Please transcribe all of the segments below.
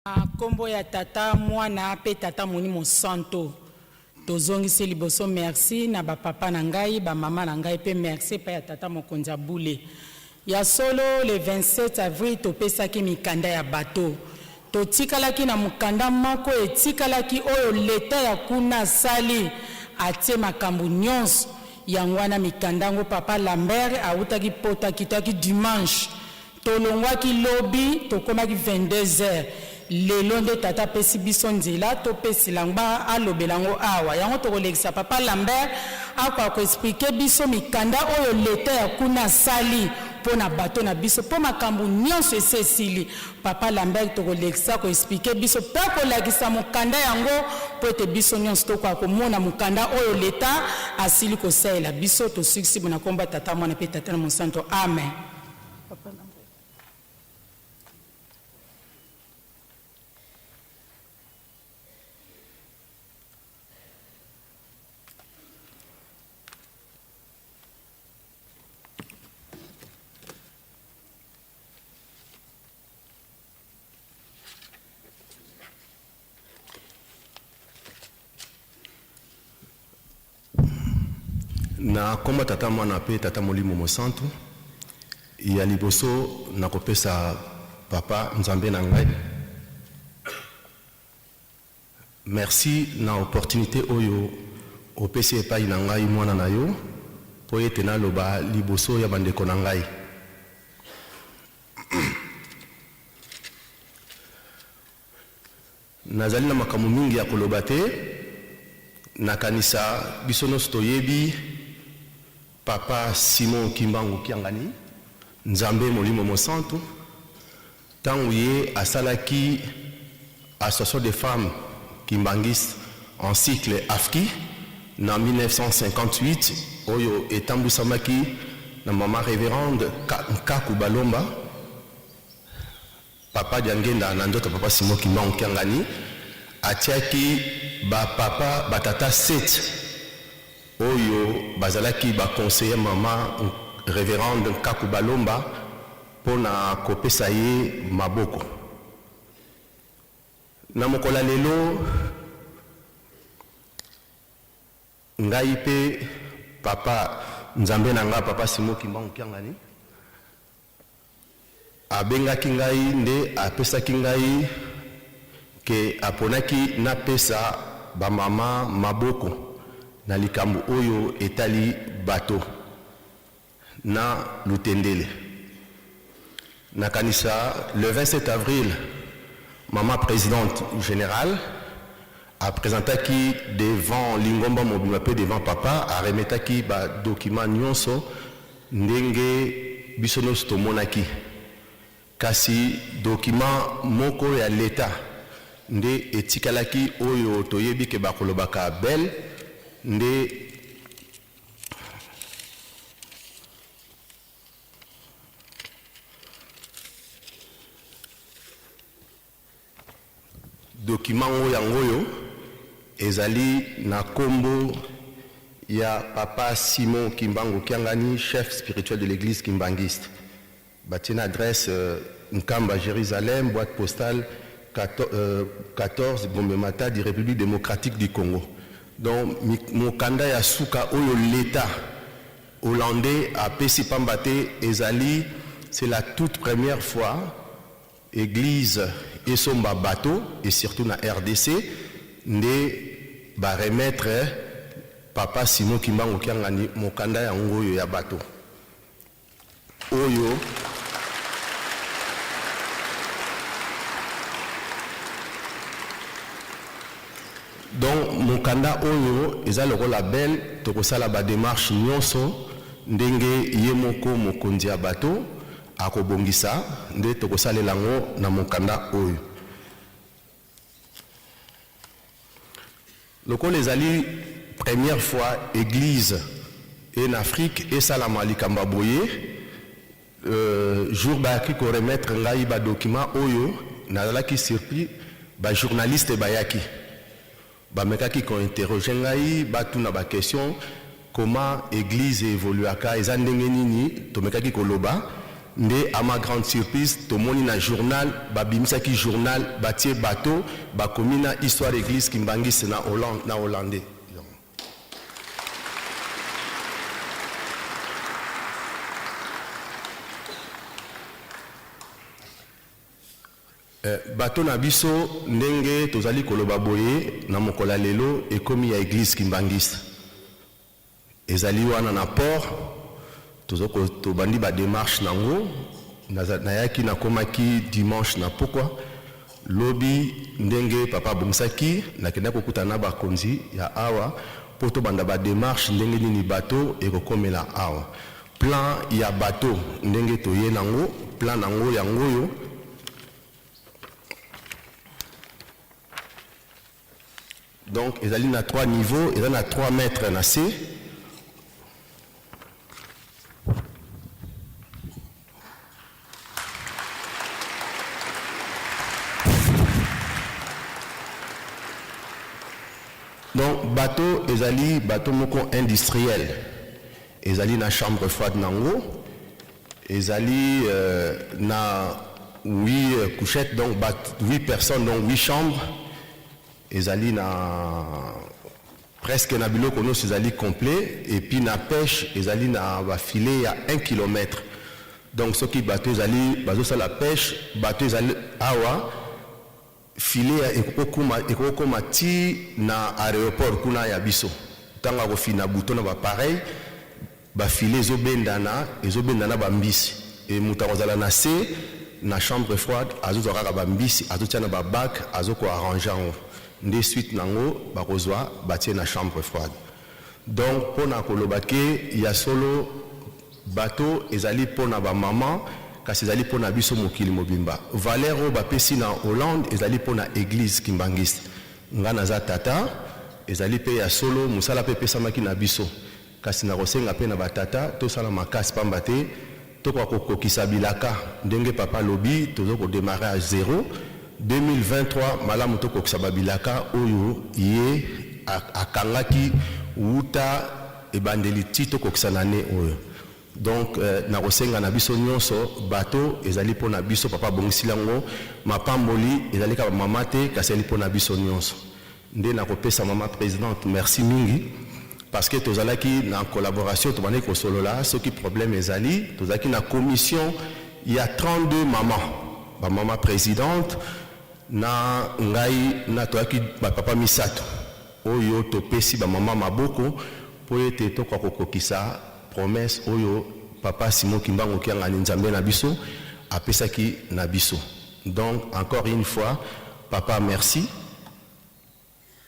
Na kombo ya Tata, Mwana pe Tata Molimo Santo, tozongisi liboso merci na ba papa na ngai, ba mama na ngai pe merci epai ya Tata Mokonzi ya bule. Ya solo le 27 avril topesaki mikanda ya bateau. Totikalaki na mokanda moko etikalaki oyo l'etat ya kuna asali atie makambo nionso. Yango wana mikanda yango papa Lambert awutaki poto akitaki dimanche. Tolongwaki lobi, tokomaki 22 heures. Lelo nde tata apesi biso nzela topesela yango, ba alobela yango awa. Yango tokolekisa papa Lambert akoka ko expliquer biso mikanda oyo l'etat ya kuna asali mpo na bateau na biso mpo makambo nionso esi esili. Papa Lambert tokolekisa ako expliquer biso mpe akolakisa mokanda yango mpo ete biso nionso tokoka komona mokanda oyo l'etat asili kosalela biso. Tosukisi bo na kombo ya Tata, Mwana mpe Tata na Mosanto. Amen. Papa Lambert. Na kombo Tata Mwana pe Tata Molimo Mosantu, ya liboso nakopesa Papa Nzambe na ngai merci na opportunite oyo opesi epayi na ngai mwana na yo po ete naloba liboso ya bandeko na ngai. Nazali na makambo mingi ya koloba te. Nakanisa biso nionso toyebi Papa Simon Kimbangu Kiangani, Nzambe Molimo Mosantu, tango ye asalaki Association des femmes kimbanguistes en cycle AFKI na 1958 oyo etambwisamaki na mama Reverende Nkaku Balomba. Papa Diangenda na nzoto ya Papa Simon Kimbangu Kiangani atiaki ba papa ba tata sept oyo bazalaki ba conseiller mama Reverende Nkaku Balomba pona kopesa ye maboko. Na mokolo ya lelo, ngai pe papa Nzambe na nga Papa Simon Kimbangu Kiangani Abengaki ngai nde apesaki ngai que aponaki napesa ba mama maboko na likambo oyo etali bateau na Lutendele. Nakanisa le 27 avril mama presidente generale a presentaki devant lingomba mobimba pe devant papa, a remetaki ba documents nionso Ndenge biso nionso tomonaki, kasi document moko ya l'etat nde etikalaki oyo toyebi ke bakolobaka bel nde. Document ngo yango oyo ezali na kombo ya papa Simon Kimbangu Kiangani chef spirituel de l'eglise kimbanguiste batie na adresse Nkamba Jerusalem boite postale 14 Gombe Matadi Republique democratique du Congo donc mokanda ya suka oyo l'etat hollandais apesi pamba te ezali c'est la toute première fois Eglise esomba bateau et surtout na rdc nde ba remettre papa Simon kimbangu kiangani mokanda yango oyo ya bateau oyo. Donc mokanda oyo eza lokola belle tokosala ba demarches nionso ndenge ye moko mokonzi ya bateau Akobongisa nde tokosalela yango na mokanda oyo. Lokola ezali première fois eglise et na Afrique esalama likambo ya boye, jour bayaki ko remettre ngai ba documents oyo, nazalaki surpris, ba journalistes bayaki. Bamekaki ko interroger ngai, batuna ba questions, comment eglise e evoluaka, eza ndenge nini, tomekaki koloba. Nde à ma grande surprise tomoni na journal, babimisaki journal, batie bateau, bakomi na histoire église kimbanguiste na Hollande, na hollandais. Bateau na biso ndenge tozali koloba boye na mokolo ya lelo ekomi ya église kimbanguiste. Ezali wana na port, tobandi ba démarche nango. Nayaki, nakomaki dimanche na pokwa. Lobi ndenge papa abongisaki, nakendaki kokutana na bakonzi ya awa mpo tobanda ba démarche ndenge nini bateau ekokomela awa. Plan ya bateau ndenge toye nango, plan nango yango oyo. Donc ezali na 3 niveaux, eza na 3 mètres na se. Donc bateau ezali bateau moko industriel, ezali na chambre froide nango, ezali na 8 couchettes, donc 8 personnes, donc 8 chambres. Ezali na presque na biloko nyonso, ezali complet. Et puis na pêche ezali na bafilet ya 1 kilomètre. Donc soki bateau ezali bazosala pêche, bateau ezali awa, filet ekokokoma ti na aéroport kuna ya biso. Ntango akofina bouton na bapareil, bafilet ezobendana, ezobendana bambisi. E moto akozala na se na chambre froide, azozwa kaka bambisi, azotia na babac, azokoarrange yango. Nde suite nango bakozwa, batie na chambre froide. Donc mpona koloba ke ya solo bateau ezali mpona bamama, kasi ezali mpona biso mokili mobimba. Valeur oyo bapesi na Hollande ezali mpona église kimbanguiste. Nga naza tata, ezali mpe ya solo mosala mpe epesamaki na biso, kasi nakosenga mpe na batata tosala makasi, pamba te tokoka kokokisa bilaka ndenge papa alobi. Toza kodémarrer à zéro 2023 malamu, tokokisa babilaka oyo ye akangaki wuta ebandeli ti tokokisa na ne oyo. Donc nakosenga na biso nyonso, bateau ezali mpona biso. Papa abongisili yango, mapamboli ezali kaka bamama te, kasi ezali mpona biso nyonso. Nde nakopesa mama présidente merci mingi, parce que tozalaki na collaboration, tobandaki kosolola soki problème ezali. Tozalaki na commission ya 32 mama, bamama présidente na ngai na toyaki bapapa misato oyo topesi bamama maboko mpo ete tokoka kokokisa promesse oyo papa Simon Kimbangu Kiangani, Nzambe na biso, apesaki na biso. Donc encore une fois, papa, merci.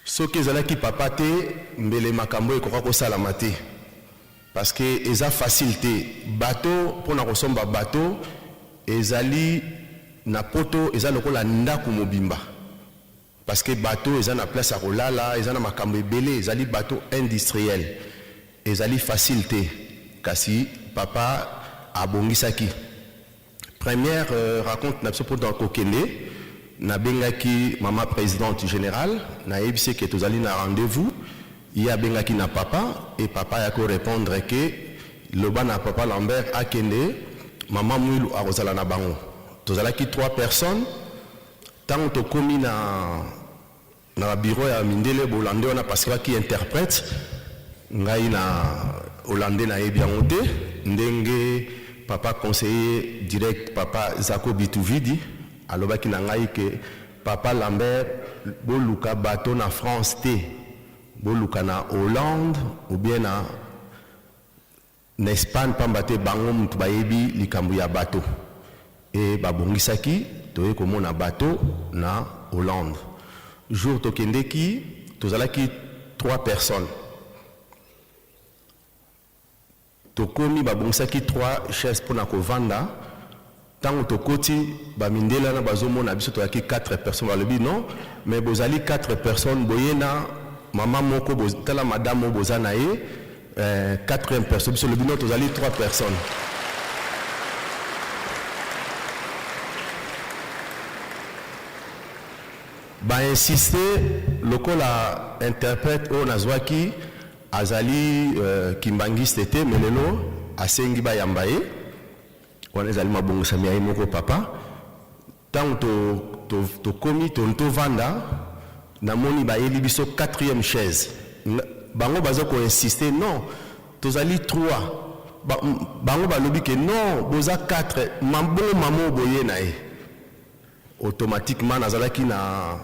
Soki ezalaki papa te, mbele makambo ekoka kosalama te, parce que eza facile te. Bateau, mpona kosomba bateau ezali na poto, eza lokola ndako mobimba, parce que bateau eza na place ya kolala, eza na makambo ebele, ezali bateau industriel, ezali facile te. Kasi papa abongisaki. Première rencontre na biso mpo kokende, nabengaki mama présidente générale, nayebisi ke tozali na rendez-vous. Ye abengaki na papa e papa ayaki korépondre ke loba na papa Lambert akende, mama Mwilu akozala na bango. Tozalaki trois personnes. Ntango tokómi na babureau ya mindele bolande wana, parce que baki interprète, ngai na hollandais nayebi yango te. Ndenge papa conseiller direct, papa Zako Bituvidi, alobaki na ngai ke papa Lambert, boluka bateau na France te, boluka na Hollande ou bien na Espagne, pamba te bango mutu bayebi likambo ya bateau. E babongisaki, toye komona bateau na Hollande. Jour tokendeki, tozalaki trois personnes. Tokomi, babongisaki trois chaises mpona kovanda. Ntango tokoti, bamindele wana bazomona biso tozalaki quatre personnes, balobi: "Non, mais bozali quatre personnes, boye na mama moko, tala madame oyo boza na ye, quatrième personne." Biso lobi: "Non, tozali trois personnes." Bainsiste lokola interprète oyo nazwaki azali kimbangiste te, mais lelo asengi bayamba ye. Wana ezali mabongisami ya ye moko papa. Ntango tokomi to, to tovanda, namoni bayeli biso quatrième chaise. Bango baza koinsiste, non, tozali 3. Bango balobi ke non, boza 4, bongo mama boye na ye. Automatiquement nazalaki na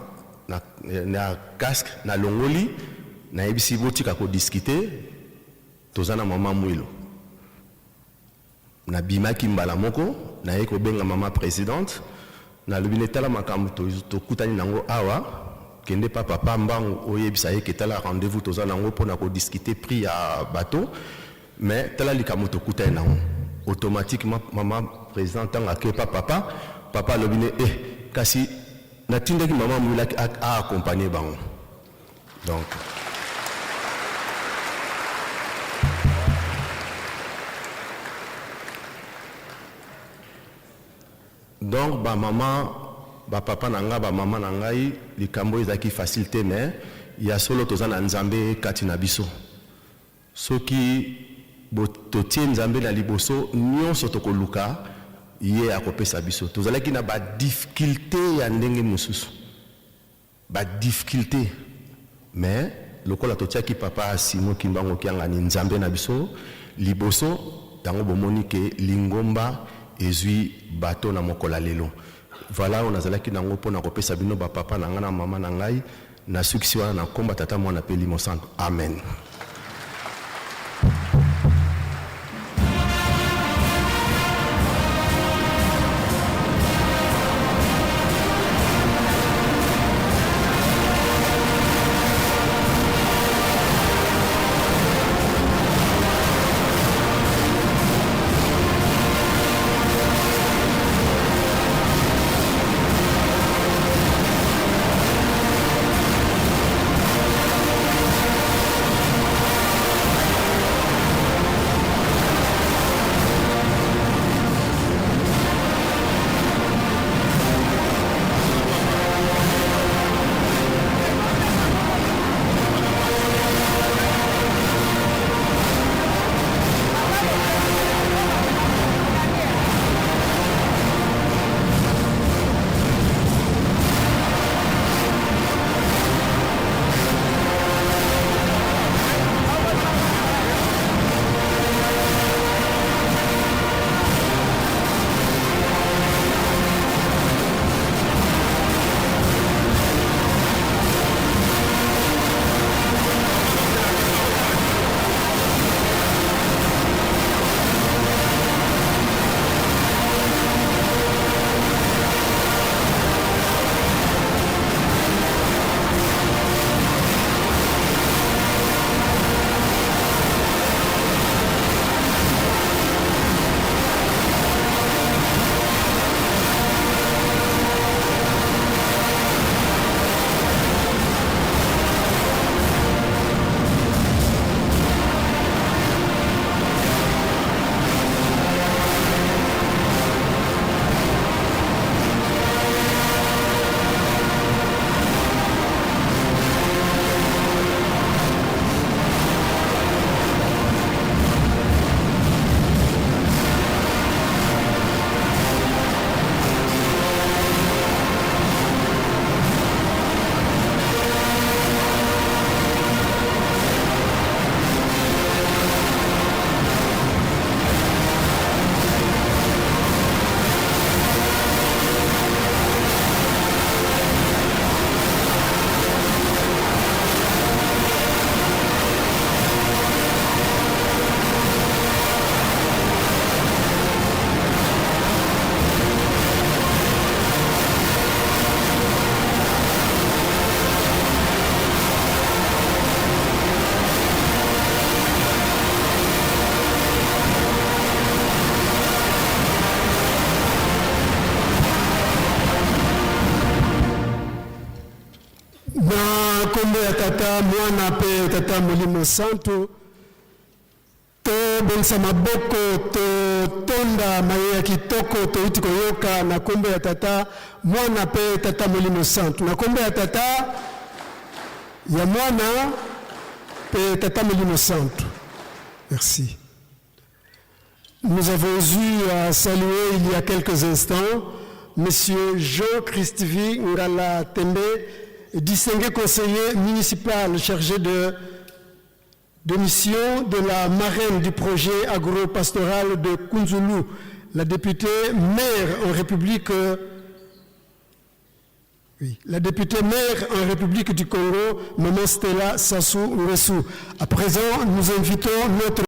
casque, na longoli, nayebisi botika kodiscuter, toza na mama Mwilo. Nabimaki mbala moko, naye kobenga mama présidente, nalobi netala makambo tokutani nango awa, kende pa papa Mbangu oyebisa ye ke tala rendez-vous toza nango mpona kodiscuter prix ya bateau, mais tala likambo tokutani nango. Automatiquement mama président, ntango ake pa papa, papa alobi ne eh, kasi natindaki mama Mwilo aaccompagne bango. Donc bamama, bapapa na ngai, bamama na ngai, likambo ezalaki facile te, mais ya solo toza na Nzambe kati na biso. Soki totie Nzambe na liboso, nyonso tokoluka, ye akopesa biso. Tozalaki na badifficulté ya ndenge mosusu, badifficulté, mais lokola totiaki papa Simon Kimbangu Kiangani, Nzambe na biso, liboso, yango bomoni ke lingomba ezwi bato na mokolo ya lelo. Voilà oyo nazalaki nango mpona kopesa bino, bapapa na ngai na mama na ngai. Nasukisi wana na nkomba Tata, Mwana mpe Limo Santo. Amen. Na nkombo ya Tata, Mwana mpe Tata Molimo Santu, tobongisa maboko, totonda maye ya kitoko touti koyoka na nkombo ya Tata, Mwana mpe Tata Molimo Santu. Na nkombo ya Tata, ya Mwana mpe Tata Molimo Santu. Merci. Nous avons eu à saluer il y a quelques instants Monsieur Jean-Christvi Ngala Tembe, distingué conseiller municipal chargé de mission de la marraine du projet agro-pastoral de Kunzulu, la députée maire en République, oui, la députée maire en République du Congo, Maman Stella Sassou Nguesso. À présent, nous invitons notre